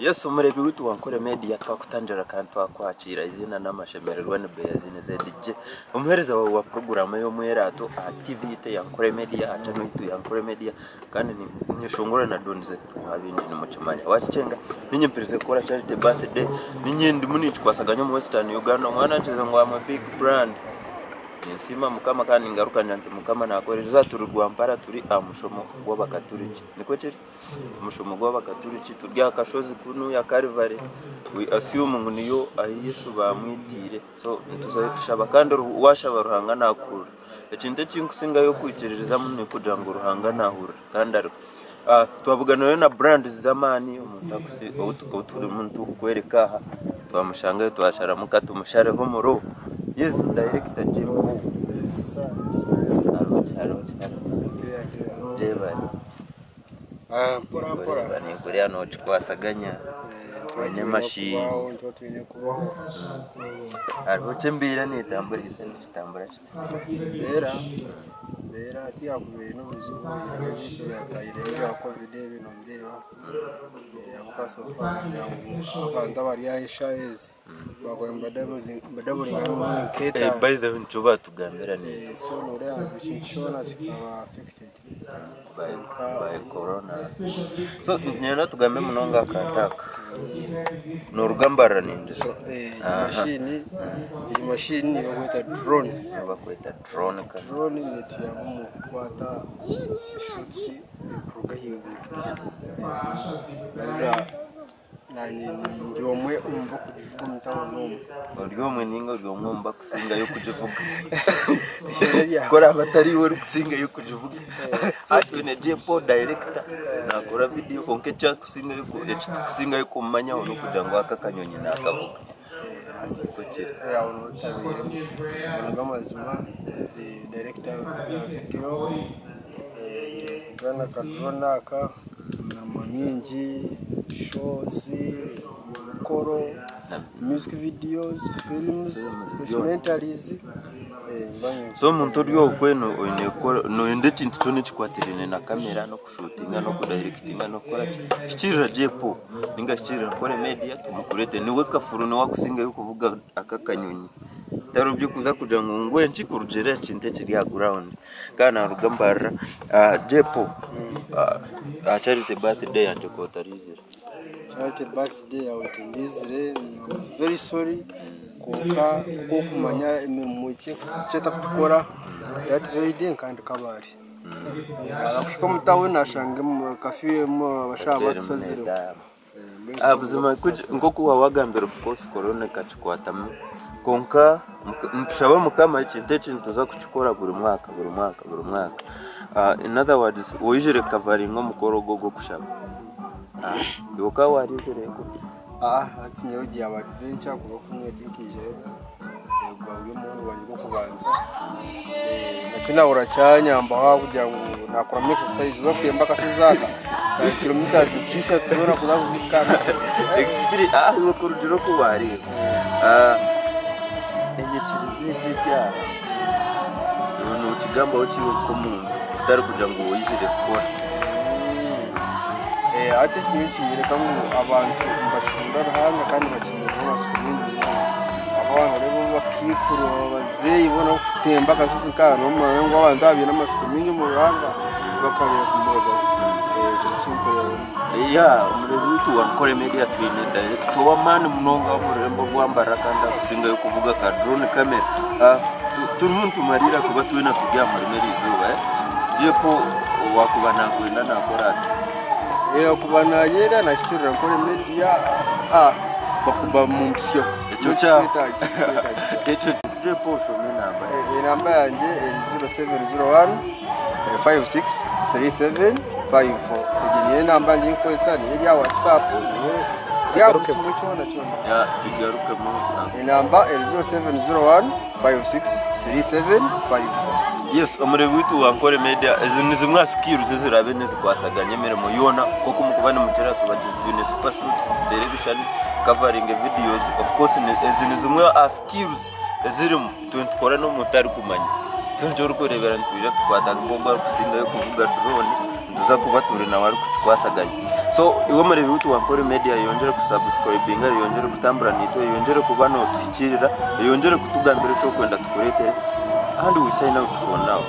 Yes omureebi waitu wa Nkore Media twakutangira kandi twakwakiira eiziina n'amashemererwa ni Beyazine ZJ omuheereza waawe wa puroguraamu ey'omweraato aha TV yaitu eya Nkore Media aha channel yaitu ya Nkore Media kandi ninyeshongora na Don Zed abingi nimukimanya wakikyenga ninye mperize kukora charity birthday ninye ndimu ninkikwasaganya omu Western Uganda omwana ankize ngu am a big brand. Ninsiima Mukama kandi ningaruka ngira nti Mukama naakora erizooba turi Rwampara turi aha mushomo gw'Abakaturiki. Nikwo kiri? Omushomo gw'Abakaturiki turi aha kashozi kunuya Calvary. We assume ngu niyo ahu Yesu baamwitiire. So nituzayo tushaba kandi waashaba Ruhanga naakuhurira. Ekintu eki nkusingayo kwikiririzamu n'okugira ngu Ruhanga naahurira kandi ariho. Twabuganayo na brands z'amaani omuntu ou ou turimu nitukwereka aha twamushangayo twasharamu ka tumushareho omuro. Yes director Jembo. Hariho ki hariho ki hariho Jebare. Mpora mpora. Ninkureeba ninkureeba nokikwasaganya oine machine. Nituba twine kubaho. Hariho ki embeera netambura eta nikitambura kita? Embeera embeera hati yakubaire n'obuzibu oihireho ebintu ebyatahire ebya covid ebi nobireeba ahabw'okuba so far kugira ngu abantu abari aha eshaaha ezi bakubaire nibadaburinga emirundi nk'etaano. By the way nikyo batugambira naitwe. So noreeba ngu buri kintu kyona kikaba affected By corona. So niinyenda tugambe munonga aha kantu aka. Noruga Mbarara ningira. So egi machine egi machine nibakweta drone. Nibakweta drone ka. Drone netuyamba omu kukwata shots kuruga ahaiguru. Haza nanye ndi omwe omu bakugivuga omu tawuni omu. Ori omwe ninga ori omwe omu bakusingayo kugivuga. Ku oraabe atari iwe orikusingayo kugivuga. So twine Jepo director nakora video kwonka ekyakusingayo ekitukusingayo kumumanyaho n'okugira ngu aka akanyonyi nakavuga. Nikwo kiri. Aho notabeiremu nigo amazima ndi director wa video ninvuga na ka drone aka emirimo mingi shows emikoro music videos films documentaries. So omuntu ori okwe oine kukora noyenda ekintu kyona ekikwatiraine na kamera n'okushuutinga n'okudayirekitinga n'okukora ki, hikiirira Jepo ninga hikiirira Nkore Media tumukureete niwe kafuru niwe akusingayo kuvuga aka akanyonyi bitari eby'okuza kugira ngu mbwenu kurugiirira aha kintu ekiri aha ground kandi naaruga Mbarara. Jepo aha charity birthday yangye ku otariizire. Charity birthday yaawe tindiizire I'm very sorry kwonka nk'okumanya emirimo eki etakutukora that very day nkaba ndi Kabale. Naaza kuhika omu tawuni nashanga curfew abashaho batusazireho. Buzima nk'oku waagambire of course corona ekakikwatamu kwonka nitushaba Mukama ekintu eki nituza kukikora buri mwaka buri mwaka buri mwaka. In other words waizire kukavaringa omukoro ogu ogw'okushaba. Iwe okaba waariizireyo? Hati nyowe yaaba adventure kuba kumwe tinkaijayo gwaba guri omurundi gwangye gw'okubanza. Nakyo nahurira kyanyambaho ahabw'okugira ngu nakoramu exercise waaba orikutemba akashozi aka ka kilometres nk'ishatu zoona kuza kuhika. Iwe kurugiirira oku waareeba enyikiriza egi eri aha iwe nookigambaho ki iwe nk'omuntu kutari kugira ngu oizire kukora? Hati eki nyowe nikinyoreka ngu abantu nibakunda Ruhanga kandi bakiine amatsiko maingi munonga. Ahabw'okuba noreeba obu abakaikuru, abazeeyi boona barikutemba akashozi nkaaka nomanya ngu abantu aba baine amatsiko maingi omuri Ruhanga bakareeba kumurebaho. Ekyo nikyo ndikureebamu. Omureebi waitu wa Nkore Media twine dayirekita ow'amaani munonga ow'omu rurembo rwa Mbarara kandi arikusingayo kuvuga ka drone camera. Turimu nitumariira kuba twena turi aha murimo eriizooba. Jepo owaakuba naakwenda naakora ata? Okuba nanyenda nahikirira Nkore Media bakuba mumpitsyeho. Ekyo kya ekyo Jepo oshome enamba yaawe. Enamba yangye eri 0701 56 37 54 egyo niyo enamba yangye ei nkukozesa niyo eri aha WhatsApp niyo eri aha buri kimwe kyona kyona. Kigarukemu. Enamba eri 0701 56 37 54. Yes, omureebi waitu wa Nkore Media, ezi ni zimwe aha skills eziraabe nizikwasaganya emirimo yoona nk'oku murikuba nimukira tubagize twine super shoots, nituteera ebishushani, covering videos, of course ezi ni zimwe aha skills ezirimu itwe nitukora n'omuntu arikumanya. So nikyo orikureebera nitwija tukwata nk'ogu arikusingayo kuvuga drone, nituza kuba turi nawe arikukikwasaganya. So iwe mureebi waitu wa Nkore Media yongyere kusubscribinga, yongyere kutambura naitwe, yongyere kuba nootuhikiirira, yongyere kutugambira eki orikwenda tukureetere and we sign out for now.